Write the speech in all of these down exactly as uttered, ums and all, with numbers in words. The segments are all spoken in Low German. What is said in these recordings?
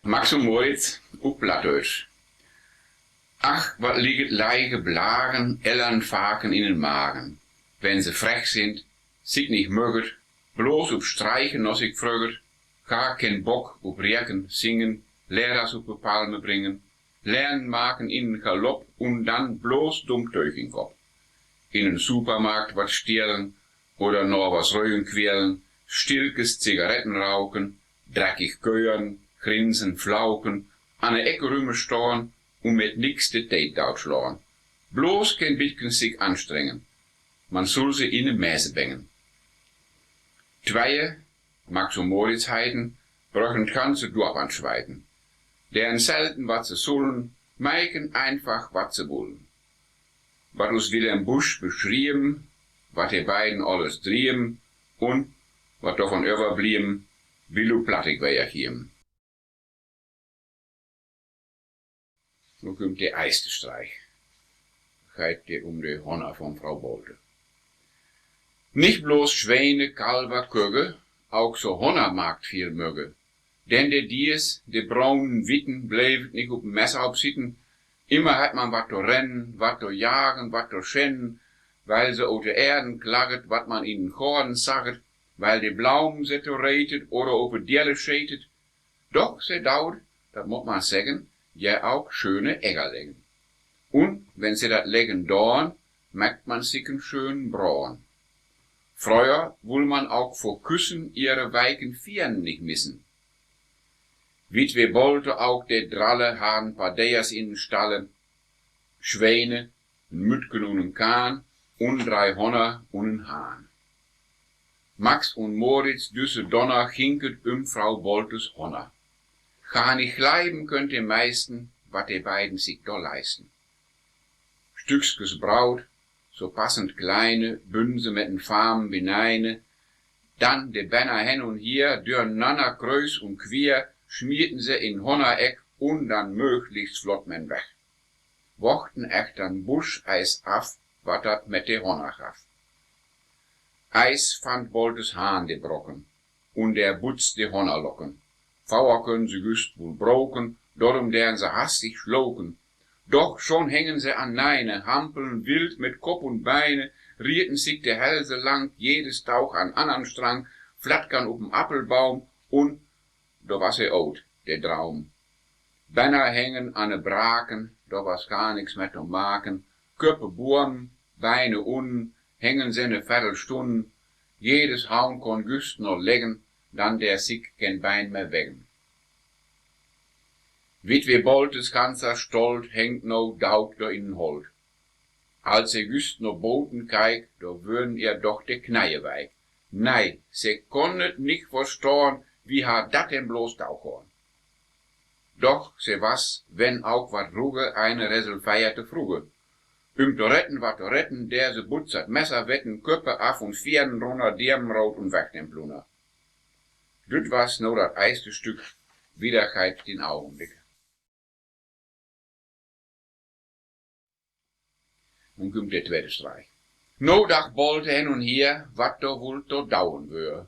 Max un Moritz up Plattdüütsch. Ach, wat ligget leige Blagen ellern faken in den Magen, wenn se frech sind, sik nich mögget, blots up Streichen no sik frögget, gar ken Bock up Rieken, Singen, Lehrers up de Palme bringen, Lernen maken in den Galopp un dann blots dumm Teug in Kopp. In den Supermarkt wat stielen oder Navers Rögen quielen, Stilkes Zigaretten rauken, dreckig kören, grinsen, flauken, an de Eck rümme stahn un mit nix de Tiet daut slaan. Blots ken bitken sik anstrengen, man sull se in de Mese bengen. Tweie, Max un Moritz heiten, bröchen 't ganze Duap an Schweiten. Deren selten, wat se sullen, meiken einfach, wat se wullen. Wat us Wilhelm Busch beschrieven, wat de beiden alles drieven un wat dorvon överblieven, will up Platt ik weer gieven. Nu kümmt de eerste Streich. Geiht de um de Honner von Frau Bolte. Nich blots Schwene, Kalver, Kögge, auk so Honner maakt viel Mögge. Denn de Diers, de braunen, witten, bleevt nich up en Messer up sitten. Immer hett man wat to rennen, wat to jagen, wat to schennen, weil se ut de Erden klagget, wat man in den Goorden sagget, weil de Blaumen se to reetet oder op de Dielle scheetet. Doch se daut, dat mutt man seggen, je auk schöne Egger leggen. Un wenn se dat leggen daan, mekt man sik en schönen Braan. Fröher wull man auk vor Küssen ihre weiken Fienen nich missen. Witwe Bolte auk de Dralle harrn paar Deers in den Stalle, Schwene, en Müttken un en Kahn un dree Honner un en Hahn. Max un Moritz, düsse Donner, ging et üm Frau Boltes Honner. Gar nich gleiven köönt de meisten, wat de beiden sik dor leisten. Stückskes Braut, so passend kleine, bünn se met en Faam bineine, dann de Benner hen un hier, dörnanner, kröös un quier, smieten se in Honnereck un dann mööglichst flott men weg. Wochten echtern Busch eis af, wat dat met de Honner gaff. Eis fandt Boltes Hahn de Brocken, un der Butz de Honnerlocken. Fauer köönt se jüst woll broken, dorüm deren se hastig sloken. Doch schon hengen se aneine, hampeln wild met Kopp un Beine, rieten sik de Hälse lang, jedes Taug an annern Strang, flatkern up en Appelbaum, un dor was he oot, de Draum. Benner hengen an de Braken, dor was gar nix met to maken. Köppe buaven, Beine unnen, hengen se ne Verdelstunnen. Jedes Haun konn jüst no leggen, dann der sik ken Bein mehr weggen. Witwe Boltes ganzer Stolt hengt no daut dor in en Holt. Als se jüst no boten keik, dor wören ehr doch de Kneie weik. Nei, se konn et nich verstahn, wie harr dat denn blots daugahn. Doch se was, wenn auk wat rugge, eine resolveerte Frugge. Üm to retten, wat to retten, der se Butz dat Messer wetten, Köppe af un Fienen runner, Diermen root un weg den Plunner. Düt was no dat eerste Stück, wieder geiht den Augenblick. Nu kümmt de tweede Streich. No dacht Bolte hen un her, wat dor wull to dauen wöör.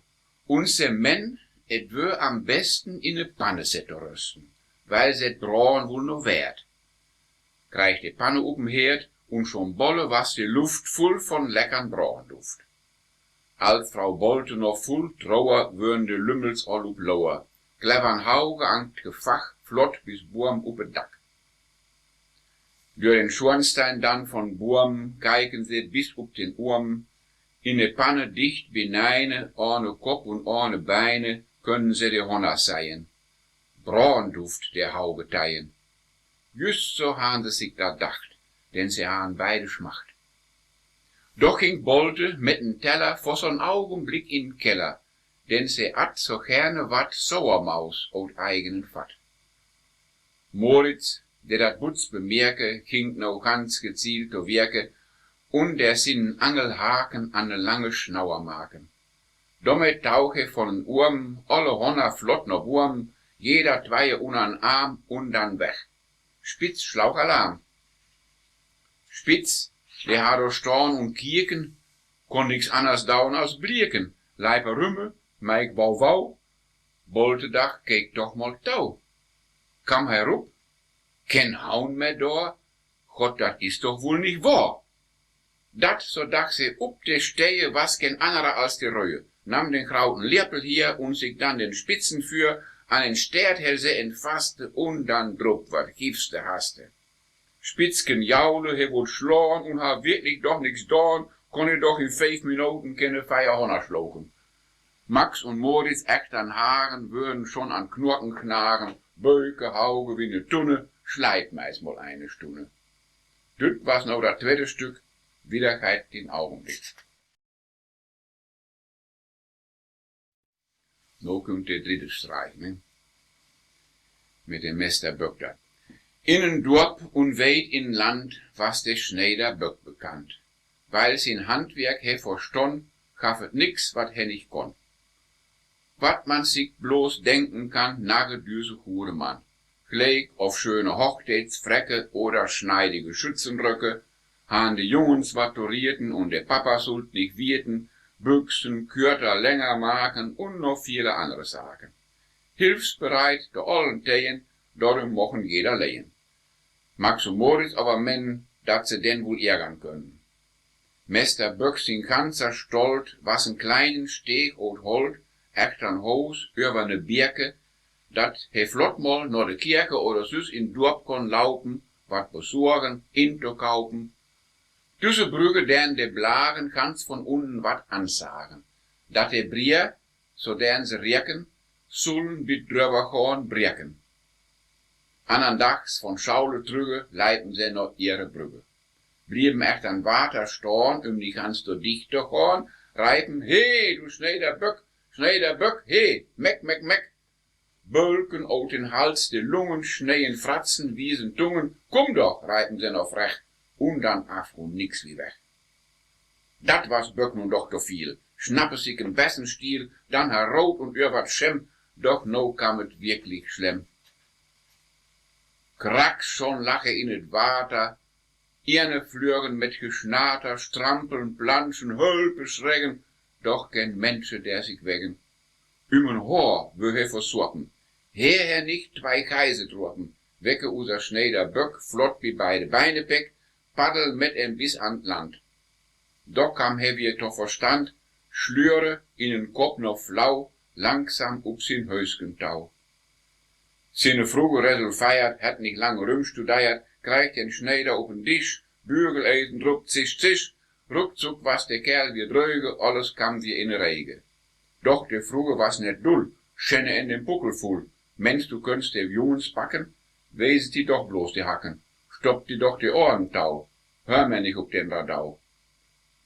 Un se menn, et wöör am besten, in de Panne se to rösten, weil se 't Brauen wull no weert. Kreig de Panne up en Heerd, un schon bolle was de Luft vull von leckern Braunduft. Als Frau Bolte no vull Troer, wören de Lümmels all up Loer, klevvern Hauge an 't Gefach, flott bis buam up et Dack. Dör den Schornstein dann von buam keiken se bis up den Uam, in de Panne dicht bineine, ahne Kopp un ahne Beine, können se de Honner seien. Braunduft de Hauge teien. Jüst so harrn se sik dat dacht, denn se harrn beide Smacht. Doch ging Bolte met en Teller for so'n Augenblick in Keller, denn se att so gerne wat Soermaus ut eigenen Fatt. Moritz, de dat Butz bemerke, ging no ganz gezielt to Werke un der sienen Angelhaken an de lange Snauer maken. Dormit taug he von en Uam alle Honner flott no buam, jeder tweie unnern Arm un dann weg. Spitz slaug Alarm. Spitz, de harr dor stahn un kieken, kunn nix anners dauen as blieken, leip rümme, meik Wau, Wau. Bolte dacht, keek doch mal tau. Kamm he rup: Keen Haun mehr dor? Gott, dat is doch woll nich wohr! Dat, so dacht se, up de Steje was keen annere as de Röhe, nahm den grauten Leppel hier un sik dann den Spitzen vör. An en Steert hell se en faste un dann drup, wat giffste haste. Spitzken jaule, he wull slaan un harr wirklich doch nix daan, kunn he doch in fief Minoten kene veer Honner slagen. Max un Moritz echtern Hagen wören schon an Knorken knagen, Böke hauge wie ne Tunne, sleip meist mal ene Stunne. Düt was nu dat twede Stück, wieder geiht den Augenblick. Nu kummt de dritte Streich, ne? Mit den Mester Böck dat. In en Dorp un wiet in Land was de Schneider Böck bekannt. Weil sien Handwerk he verstonn, gaff et nix, wat he nich konn. Wat man sik blots denken kann, nagge düse gure Mann. Gleek of schöne Hochtietsfrecke oder schneidige Schützenröcke, harrn de Jungens wat to rieten un de Papas sullt nich wieten, Büxen kürter, länger maken un noch viele annere Saken. Hilfsbereit to allen Tegen, dorüm mochen jeder legen. Max un Moritz aver mennen, dat se den woll ärgern könen. Mester Böck sien ganzer Stolt was en kleinen Steeg ut Holt, echtern Huus, över ne Bieke, dat he flott mal na de Kirke oder süss in Dorp konn laupen, wat besorgen, intokaupen. Düsse Brügge deen de Blagen ganz von unnen wat ansagen, dat de Brier, so deen se rieken, sullen bit dröver gahn brieken. Annern Dags von Schaule trügge leipen se na ehre Brügge, blieven echtern Water stahn, üm nich ganz to dicht to gahn, reipen: He, du Schneider Böck, Schneider Böck, he, meck, meck, meck! Bölken ut den Hals, de Lungen sneien Fratzen, wiesen Tungen. Kumm doch, reipen se noch frech, un dann af un nix wie weg. Dat was Böck nu doch to viel, schnappe sik en Bessenstiel, dann he root un över Schemm, doch nu kamm et wirklich schlemm. Krack, schon lag he in et Water, Ierne flögen met Geschnater, Strampeln, Planschen, Hölpe schreggen, doch keen Mensche dee sik weggen. Üm en Hoor wöör he versopen, heer he nich twei Geise dropen, wecke user Schneider Böck flott bi beide Beine peck, paddel met em bis an Land. Do kamm he wier to Verstand, slüre in en Kopp noch flau langsam up sien Hösken tau. Siene Fruge resolveiert, hett nich lang rümstudeiert, kreig den Schneider up en Disch, Bügeleisen drup, zisch, zisch, ruckzuck was de Kerl wier dröge, alles kamm wier in de Rege. Doch de Fruge was net dull, schenne en den Puckel vull. Meenst du, könnst de Jungens packen? Wees di doch blots de Hacken, stopp di doch de Ohren tau, höör mer nich up den Radau.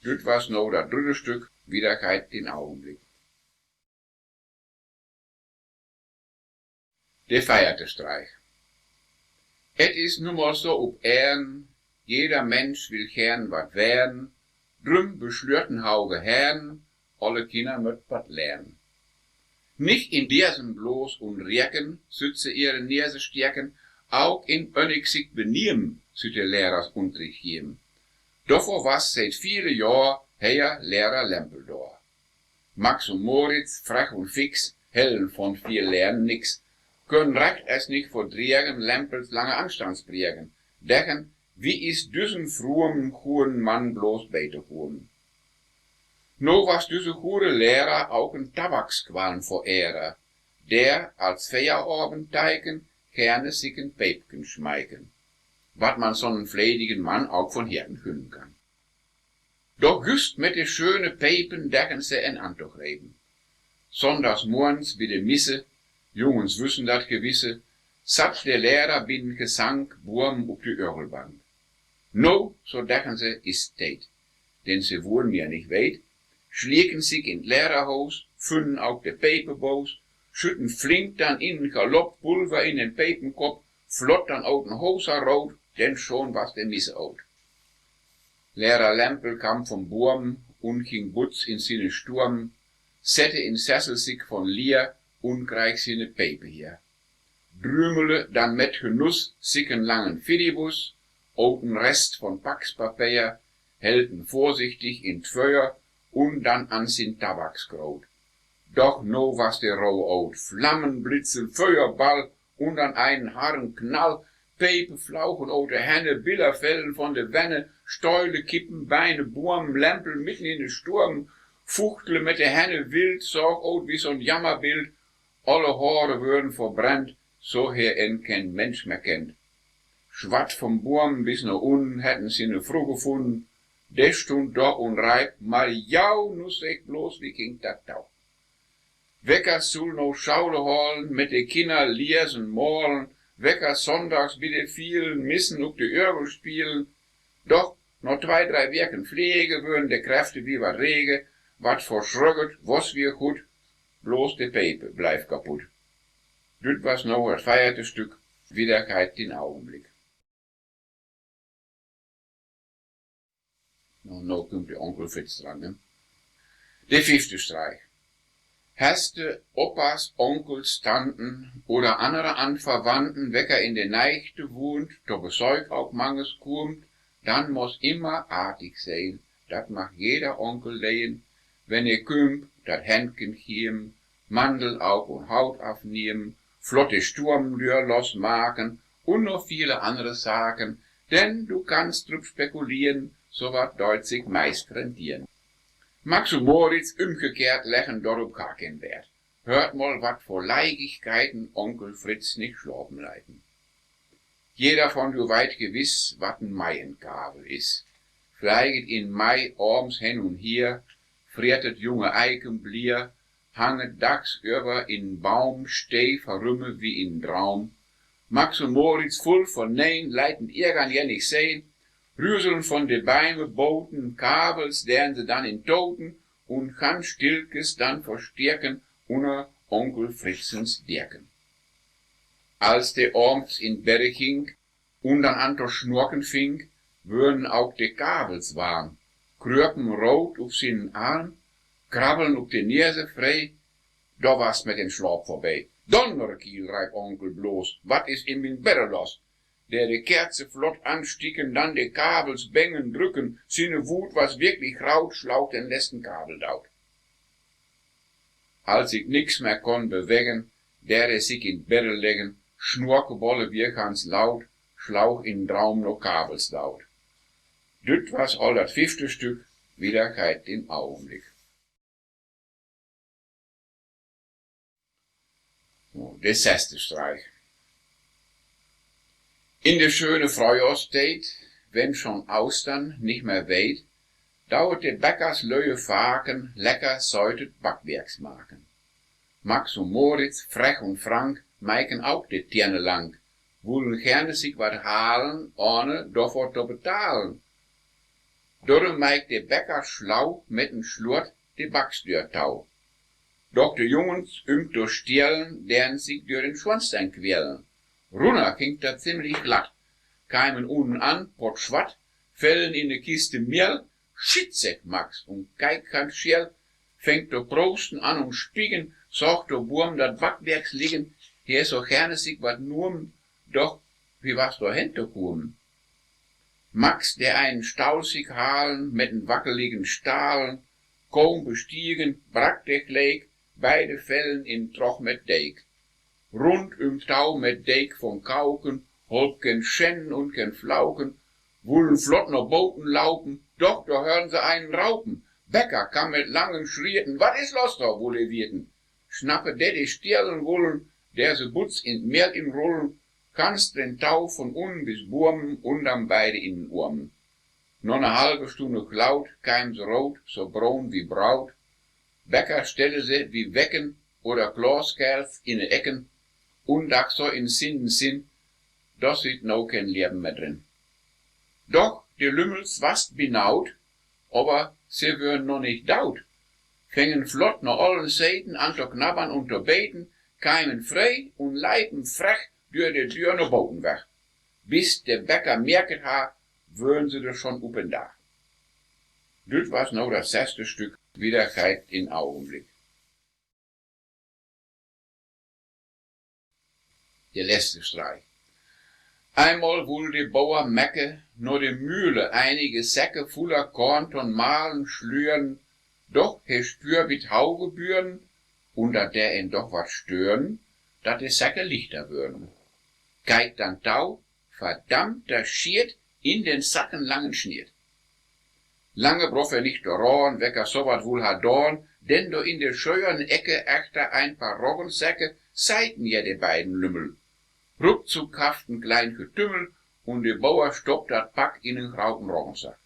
Düt was nu dat drüdde Stück, wieder geiht den Augenblick. De veerte Streich. Et is nu mal so up Eern, jeder Mensch will geern wat weern, drüm beslöten hauge Herrn, alle Kinner mööt wat lehren. Nich in Desen blots un Rieken sütt se ehre Nese stieken, auk in Önnigsick beniemen sütt de Lehrers Untricht gieven. Dovor was siet viele Johr hier Lehrer Lempel dor. Max un Moritz, frech un fix, hellen von viel Lehren nix, können recht es nich verdriegen Lempels lange Anstandspriegen, deggen, wie is düssen frumen, guen Mann blots beitokumen. Nu was düsse gure Lehrer auk en Tabaksqualm verehrer, der als Feierabendteiken gerne sik en Peepken smeiken, wat man so'nen fledigen Mann auk von Herten günnen kann. Doch jüst met de schöne Pepen deggen se en antogrepen. Sonndags morgens bi de Misse, Jungens wüssen dat gewisse, satt de Lehrer bi'n Gesank buaben up de Örgelbank. Nu, so deggen se, is Tiet, denn se wurren ja nich weet, sleken sik in't Lehrerhuus, fünnen auk de Pepeboos, schütten flink dann in Galopp Pulver in den Pepenkopp, flott dann ut den Hoser root, denn schon was de Misse ut. Lehrer Lempel kamm vom Buaben un ging butz in siene Stuaben, sette in Sessel sik von Lier un kreig siene Pepe hier. Drümele dann met Genuss sik en langen Fidibus ut en Rest von Packspapeer, held en vorsichtig in't Föer un dann an sien Tabaksgroot. Doch nu was de Roh ut. Flammenblitze, Föerball, un dann einen harren Knall. Pepe flaugen ut de Hänne, Biller fellen von de Wänne, Stäule kippen, Beine, Buamen, Lempel mitten in de Stuaven, fuchtele mit de Hänne wild, saag ut wie so'n Jammerbild. Alle Hore wören verbrennt, so heer en keen Mensch mehr kennt. Swatt von Buamen bis na unnen hett en siene Fru gefunnen. De stund do un reip: Mar jau, nu segg bloß, wie ging dat tau? Wecker sull no Schaule halen, mit de Kinner liesen, malen, wecker sonndags bi de vielen Missen up de Örgel spielen. Doch no twei, drei Weken Pflege wören de Kräfte wie wat rege, wat verschrögget, was wie gutt, bloß de Pepe bleif kaputt. Düt was no dat veerte Stück, wieder geiht den Augenblick. No, no kummt de Onkel Fritz dran, ne? De fiefte Streich. Hest du Opas, Onkels, Tanten oder annere Anverwandten, wecker in de Neigde wahnt, to Beseuk ok manges kummt, dann most immer artig sehn, dat mag jeder Onkel lehn, wenn he kümp, dat Händken gieven, Mandel ok un Haut afniemen, flott de Stuavendöör losmaken un noch viele annere Saken, denn du kannst drup spekulieren, so wat deit sik meist rentieren. Max un Moritz ümgekehrt leggen dorup gar keen Weert. Höört mal, wat för Leigigkeiten Onkel Fritz nich slapen leiten. Jeder von jo weit gewiss, wat en Maienkavel is. Fleiget in Mai avends hen un her, fretet junge Eikenblier, hanget dagsöver in Baum, steh verrümme wie in Draum. Max un Moritz vull Vernehn, leiten irgendjen nich sehn, rüseln von de Beime, Boten, Kavels, deren se dann in Toten un ganz stillkes dann versteken unner Onkel Fritzens Deken. Als de avends in Bedde ging un dann an to snuaken fing, wören ok de Kavels warm, kröpen root up sienen Arm, krabbeln up de Nese free, do was mit den Slaap vörbei. Donnerkiel, reip Onkel bloß, wat is in mien Bedde los? Dee de Kerze flott anstieken, dann de Kavels bengen drücken, siene Wut was wirklich graut, slaug den letzten Kavel daut. Als sik nix mehr konn bewegen, dee he sik in Bedde leggen, snuake bolle wier ganz laut, slaug in Draum no Kavels daut. Düt was al dat fiefte Stück, wieder geiht den Augenblick. De seste Streich. In de schöne Fröhjohrstiet, wenn schon Austern nich mehr weit, dauet de Bäckers Löe faken lecker sötet Backwerks maken. Max un Moritz, frech un frank, meiken ok de Tiene lang, wullen gerne sik wat halen, ohne dorför to betalen. Dorüm meik de Bäcker slau mit en Slott de Backsdöör tau. Doch de Jungens, üm to stellen, deren sik dör den Schornsteen quellen. Runner ging dat ziemlich glatt, keimen unnen an, pottswatt, fellen in de Kiste Miel. Schitt, seggt Max un keik ganz schell, fängt to proosten an un spiegen, saag to buam dat Backwerks liggen, he so gerne sik wat numen, doch wie was dor hen to kumen? Max, de einen Staul sik halen, mit en wackeligen Stahlen, kaum bestiegen, brack de gleek beide Fellen in Troch mit Deek. Rund üm tau mit Deek von Kauken, holp ken Schennen un ken Flauken, wullen flott na boten laupen, doch dor hörn se einen raupen. Bäcker kamm mit langen Schrieten, wat is los dor, wull he wieten. Snappe de, de stiellen wullen, der se butz in't Mehl inrullen, ganz den Tau von unnen bis buamen un dann beide in den Uamen. Na ne halve Stunne glaut, keimen se root, so broon wie Braut. Bäcker stelle se wie Wecken oder Glaaskerls in de Ecken un dach so in sinnen Sinn, dor sitt no ken Leven mehr drin. Doch de Lümmels wast benaut, aver se wören no nich daut, fengen flott na ollen Seten an to knabbern un to beten, keimen free un leipen frech dör de Döör na boten weg. Bis de Bäcker merket harr, wören se dor schon up en Dag. Düt was no dat seste Stück, wieder geiht in Augenblick. De letzte Streich. Einmal wull de Bauer Mecke na de Mühle einige Säcke vuller Korn to'n Mahlen slüren, doch he stüer bi Taugebühren, un dat dee en doch wat stören, dat de Säcke lichter wörrn. Geiht dann tau, verdammter Schiet, in den Sacken langen Sniet. Lange broff he nich to raden, wecker so wat wull harr daan, denn dor in de schönen Ecke achter en paar Roggensäcke seiten je de beiden Lümmel. Ruckzuck gaff 't en klein Getümmel un de Boer stopp dat Pack in en grauten Roggensack.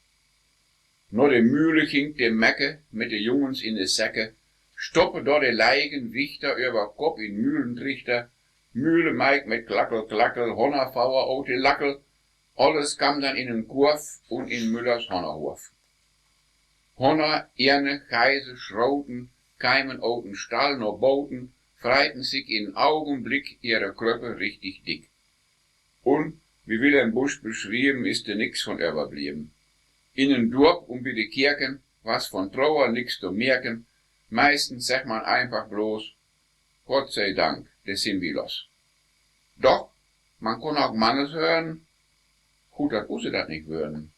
Na de Mühle ging de Mecke mit de Jungens in de Säcke, stoppe dor de leigen Wichter över Kopp in Mühlentrichter. Mühlemeik mit Klackel, Klackel, Honnerfauer, Otelackel, alles kamm dann in en Kurf un in Müllers Honnerhurf. Honner, Eerne, Geise, Schroten keimen outen Stall na boten, freiten sik in en Augenblick ehre Kröppe richtig dick. Un, wie Wilhelm Busch beschrieven, is de nix von överblieven. In en Dörp un bi de Kirken was von Troer nix to merken. Meistens segg man einfach bloß: Gott sei Dank, de sin wi los. Doch man kunn ok mannes hören: Gut, dat use dat nich wören.